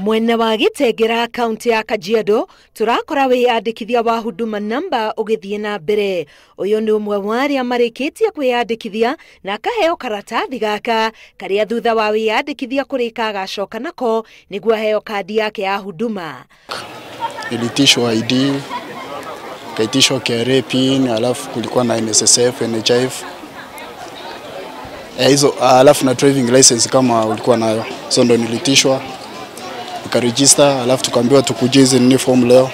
Mwena wa Gitengera kaunti ya Kajiado turakora wiyandikithia wa Huduma Namba ugithie na mbere. Uyu ni umwe wa aria marikitie kwiyandikithia na akaheo karatathi gaka karia thutha wa wiyandikithia kurika agacoka nako niguo aheo kandi yake ya Huduma. Nilitishwa ID, kaitishwa KRA PIN, alafu kulikuwa na NSSF, NHIF. Hizo alafu na driving license kama ulikuwa nayo. So ndo nilitishwa nikaregister, alafu tukaambiwa tukuje hizi ni form leo.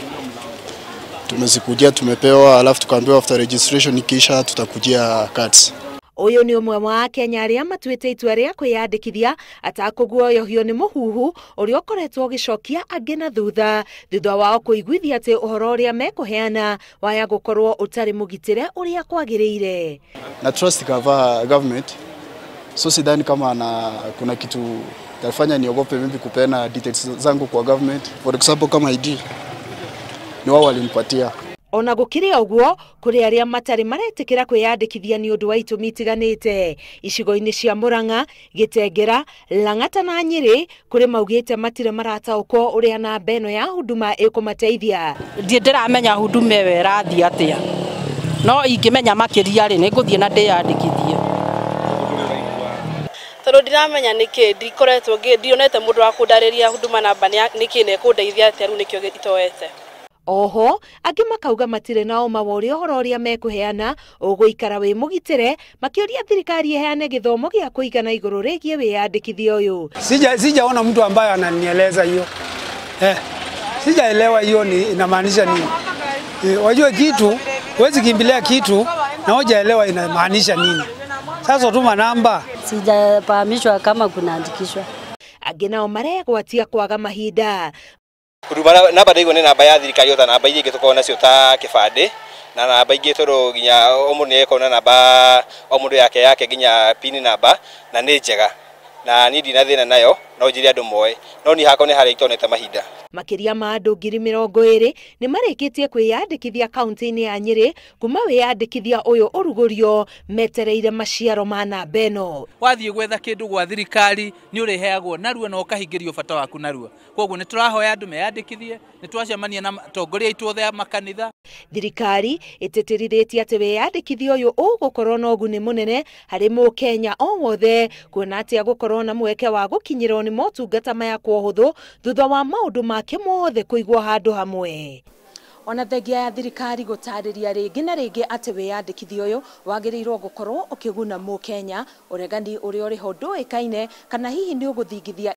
Tumezikujia, tumepewa, alafu tukaambiwa after registration ikiisha tutakujia cards. Uyu ni umwe wa Akenya aria matuite itua ria kwiyandikithia atakũguoyohio nĩ mũhuhu ũrĩa ũkoretwo ũgĩcokia angĩ na thutha thutha wao kũiguithia atĩ ũhoro ũrĩa mekũheana waya gũkorwo ũtarĩ mũgitĩre ũrĩa kwagĩrĩire. Na trust cover government, so sidhani kama na kuna kitu tafanya niogope mimi kupeana details zangu kwa government. For example kama ID ni wao walinipatia. Ona gukiri uguo kuri aria matari maretikira kwiyandikithia ni undu wa itumi itiganite icigo-ini cia Murang'a, Gitengera, Lang'ata na Nyeri kuri maugite matire marataukwo uria namba ino ya Huduma ikumateithia. Ndie ndiramenya Huduma ĩyo ĩrathiĩ atia, no ingĩmenya makiria ri nĩngũthiĩ na ndĩyandĩkithie. Tondu ndiramenya niki ndikoretwo ndionete mundu wa kundariria Huduma namba niki na ĩkũndeithia atia, rĩu nĩkĩo itoete. Oho angĩ makauga matire na ũma wa ũrĩa ũhoro ũrĩa mekũheana ũgũikara wĩ mũgitĩre, makĩũria thirikari ĩheane gĩthomo gĩa kũigana igũrũ rĩgiĩ wĩyandĩkithia ũyũ. Sijaona mtu ambaye ananieleza hiyo. Sijaelewa hiyo ni inamaanisha nini. Wajua kitu, huwezi kimbilia kitu na hujaelewa inamaanisha nini. Sasa tuma namba. Sijafahamishwa kama kunaandikishwa. Angĩ nao maregwatia kwaga mahinda. Huduma namba ndaigo nĩ namba ya thirikari ota namba iria ingĩ tũkoragwo nacio ta kĩbandĩ na namba ingĩ tondũ nginya o mũndũ nĩegũkorwo na namba o mũndũ yake yake nginya pin namba na nĩ njega na niĩ ndina thĩna nayo no njĩre andũ moe no niĩ hakwa nĩ harĩa itonete mahinda. Makĩria ma andũ 20,000 nĩ marĩkĩtie kwĩyandĩkithia kaunti-inĩ ya Nyeri kuma wĩyandĩkithia ũyũ ũrugũrio metereire maciaro ma namba ĩno. Wathiĩ gwetha kĩndũ gwa thirikari nĩ ũrĩheagwo narua na ũkahingĩrio bata waku narua. Kwoguo nĩ tũrahoya andũ meyandĩkithie, nĩ twacemania na atongoria aitũ othe a makanitha. Thirikari ĩtĩtĩrithĩtie atĩ wĩyandĩkithia ũyũ ũgũkorwo na ũguni mũnene harĩ mũkenya o wothe kuona atĩ agũkorwo na mweke wa gũkinyĩrwo nĩ motungata maya kwa ũhũthũ thutha wa maũndũ make mothe kũigwo handũ hamwe. Ona thengia ya thirikari gũtarĩria rĩngĩ na rĩngĩ atĩ wĩyandĩkithia ũyũ wagĩrĩirwo gũkorwo ũkĩguna mũkenya, ũregani ũrĩa ũrĩ ho ndũĩkaine kana hihi nĩ ũgũthingithia